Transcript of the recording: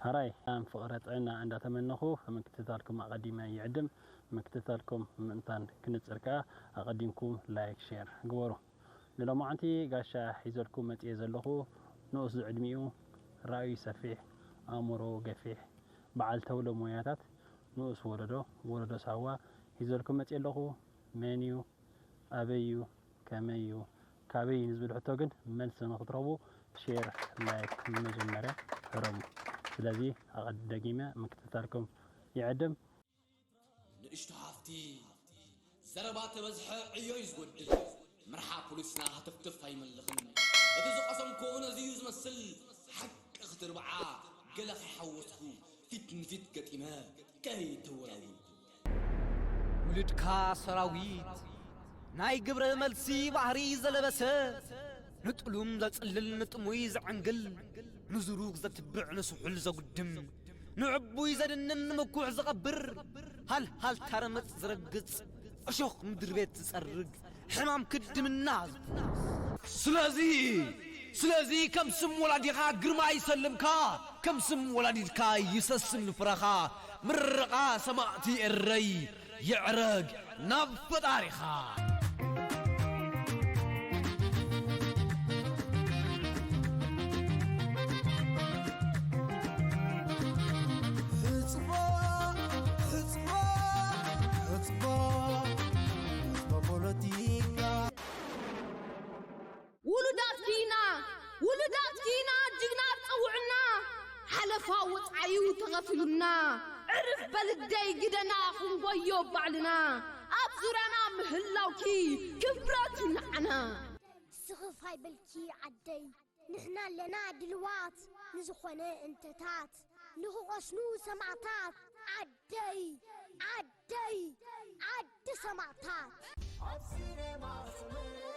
ሃራይ፣ ሰላም፣ ፍቕረ ጥዕና እንዳተመነኹ፣ ምክትታልኩም ኣቐዲመ ይዕድም። ምክትታልኩም ምእንታን ክንጽር ከኣ ኣቐዲምኩም ላይክ፣ ሼር ግበሩ። ንሎማዓንቲ ጋሻ ሒዘልኩም መጽየ ዘለኹ፣ ንኡስ ዝዕድሚኡ፣ ራእዩ ሰፊሕ፣ ኣእምሮ ገፊሕ፣ በዓል ተውሎ ሞያታት፣ ንኡስ ወለዶ፣ ወለዶ ሳዋ፣ ሒዘልኩም መጽየ ኣለኹ። መን እዩ? ኣበይ እዩ? ከመይ እዩ? ካበይ እዩ ንዝብል ሕቶ ግን መልሲ ንክትረኽቡ ሼር፣ ላይክ መጀመርያ ህረሙ። ስለዚ ኣቐድ-፣ ደጊመ ምክትታልኩም ይዕድም። ንእሽቶ ሃፍቲ ዘረባ ተበዝሐ ዕዮ እዩ ዝጎድል። መርሓ ፖሊስና ሃተፍተፍ ኣይመልኽን። እቲ ዝቐሰምክዎ ነዚ እዩ ዝመስል። ሓቂ ክትርብዓ ገለ ከይሓወስኩ ፊት ንፊት ገጢመ ከይተወላወልኩ። ውሉድካ ሰራዊት ናይ ግብረ መልሲ ባህሪ ዘለበሰ፣ ንጥሉም ዘጽልል ንጥሙይ ዘዕንግል፣ ንዝሩግ ዘትብዕ ንስሑል ዘጉድም፣ ንዕቡይ ዘድንን ንምኩሕ ዝቐብር፣ ሃልሃልታ ረመጽ ዝረግጽ፣ እሾኽ ምድሪ ቤት ዝጸርግ፣ ሕማም ክድምና ዝፍውስ። ስለዚ፣ ስለዚ ከም ስም ወላዲኻ ግርማ ይሰልምካ፣ ከም ስም ወላዲትካ ይሰስን ፍረኻ። ምርቓ ሰማእቲ ኤረይ ይዕረግ ናብ ፈጣሪኻ። ሕጽቦ፣ ሕጽቦ፣ ሕጽቦ፣ ሕጽቦ ፖለቲካ። ውሉዳትኪ ኢና፣ ውሉዳትኪ ኢና፣ ጅግና ጸውዕና፣ ሓለፋ ወጻዩ ተኸፊሉና፣ ዕርፍ በልደይ ግደና ክንጎዮ ባዕልና፣ ኣብ ዙርያና ምህላውኪ ክብረት እዩ ንዓና። ስኽፍ ኣይበልኪ ዓደይ፣ ንሕና ኣለና ድልዋት ንዝኾነ እንተታት፣ ንኽቐስኑ ሰማዕታት ዓደይ፣ ዓደይ፣ ዓዲ ሰማዕታት። ኣብ ሲኔማ ስምር